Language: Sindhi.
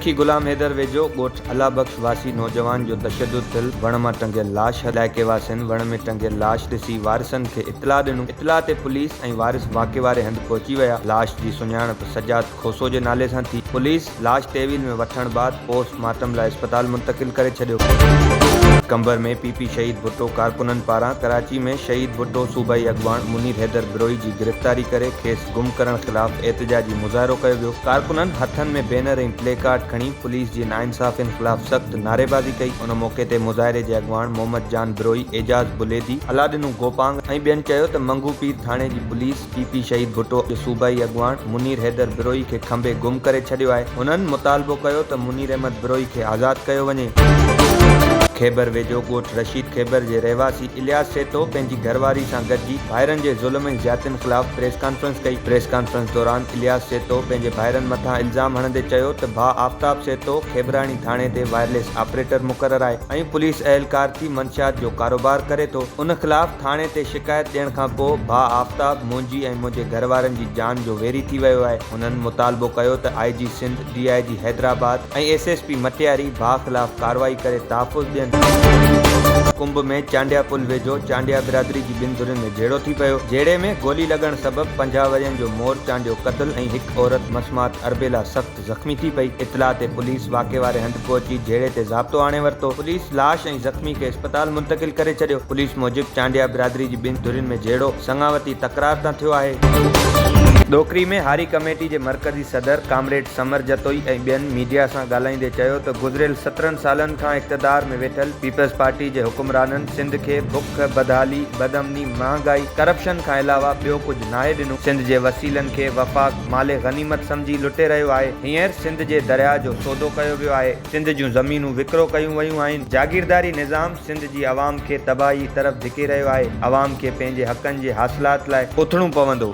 سکي غلام حيدر ويجهو ڳوٺ الله بخش واسي نوجوان جو تشدد ٿيل وڻ مان ٽنگيل لاش علائقي واسين وڻ ۾ ٽنگيل لاش ڏسي وارثن کي اطلاع ڏنو، اطلاع تي پوليس ۽ وارث واقعي واري هنڌ پهچي ويا، لاش جي سڃاڻپ سجاد کوسو جي نالي سان ٿي، پوليس لاش تحويل ۾ وٺڻ بعد پوسٽ مارٽم لاء اسپتال منتقل ڪري ڇڏيو. قمبر ۾ پي پي شهيد ڀٽو ڪارڪنن پاران ڪراچي ۾ شهيد ڀٽو صوبائي اڳواڻ منير حيدر بروهي جي گرفتاري ڪري کيس گم ڪرڻ خلاف احتجاجي مظاهرو ڪيو ويو، ڪارڪنن هٿن ۾ بينر ۽ پلي ڪارڊ کڻي پوليس جي ناانصافين خلاف سخت نعريبازي ڪئي، ان موقعي تي مظاهري جي اڳواڻ محمد جان بروهي، اعجاز بليدي، الاڏنو گوپانگ ۽ ٻين چيو ته منگهو پير ٿاڻي جي پوليس پي پي شهيد ڀٽو جي صوبائي اڳواڻ منير حيدر بروهي کي کنڀي گم ڪري ڇڏيو آهي، هنن مطالبو ڪيو ته منير احمد بروهي کي آزاد ڪيو وڃي. کيبر ويجهو ڳوٺ رشيد کيبر جي رهواسي الياس سهتو پنهنجي گهرواري سان گڏجي ڀائرن جي ظلم ۽ زيادتين خلاف پريس ڪانفرنس ڪئي. پريس ڪانفرنس دوران الياس سهتو پنهنجي ڀائرن مٿان الزام هڻندي چيو ته ڀاء آفتاب سهتو کيبراڻي ٿاڻي تي وائرليس آپريٽر مقرر آهي ۽ پوليس اهلڪار ٿي منشيات جو ڪاروبار ڪري ٿو ان خلاف ٿاڻي تي شڪايت ڏيڻ کان پوء ڀاء آفتاب منهنجي ۽ منهنجي گهروارن جي جان جو ويري ٿي ويو آهي. هنن مطالبو ڪيو ته I G Sindh, D I G Hyderabad ۽ S S P Matiari ڀاء خلاف ڪارروائي ڪري تحفظ ڏين. ڪنب ۾ چانڊيا پل ويجهو چانڊيا برادري جي ٻن ڌرين ۾ جهيڙو ٿي پيو، جهيڙي ۾ گولي لڳڻ سبب 50 ورهين جو مور چانڊيو قتل ۽ هڪ عورت مسمات اربيلا سخت زخمي ٿي پئي، اطلاع تي پوليس واقعي واري هنڌ پهچي جهيڙي تي ضابطو آڻي ورتو، پوليس لاش ۽ زخمي کي اسپتال منتقل ڪري ڇڏيو، پوليس موجب چانڊيا برادري جي ٻن ڌرين ۾ جهيڙو سڱاوتي تڪرار تان ٿيو آهي. ڏوڪري ۾ هاري ڪميٽي جي مرڪزي صدر ڪامريڊ ثمر جتوئي ۽ ٻين ميڊيا سان ڳالهائيندي چيو ته گذريل 17 سالن کان اقتدار ۾ ويٺل پيپلز پارٽي جي حڪمرانن سنڌ کي بک، بدحالي، بدامني، مهانگائي، ڪرپشن کان علاوه ٻيو ڪجهه ناهي ڏنو، سنڌ جي وسيلن کي وفاق مال غنيمت سمجهي لٽي رهيو آهي، هينئر سنڌ جي درياء جو سودو ڪيو ويو آهي، سنڌ جون زمينون وڪرو ڪيون ويون آهن، جاگيرداري نظام سنڌ جي عوام کي تباهي طرف ڌڪي رهيو آهي، عوام کي پنهنجي حقن جي حاصلات لاء اٿڻو پوندو.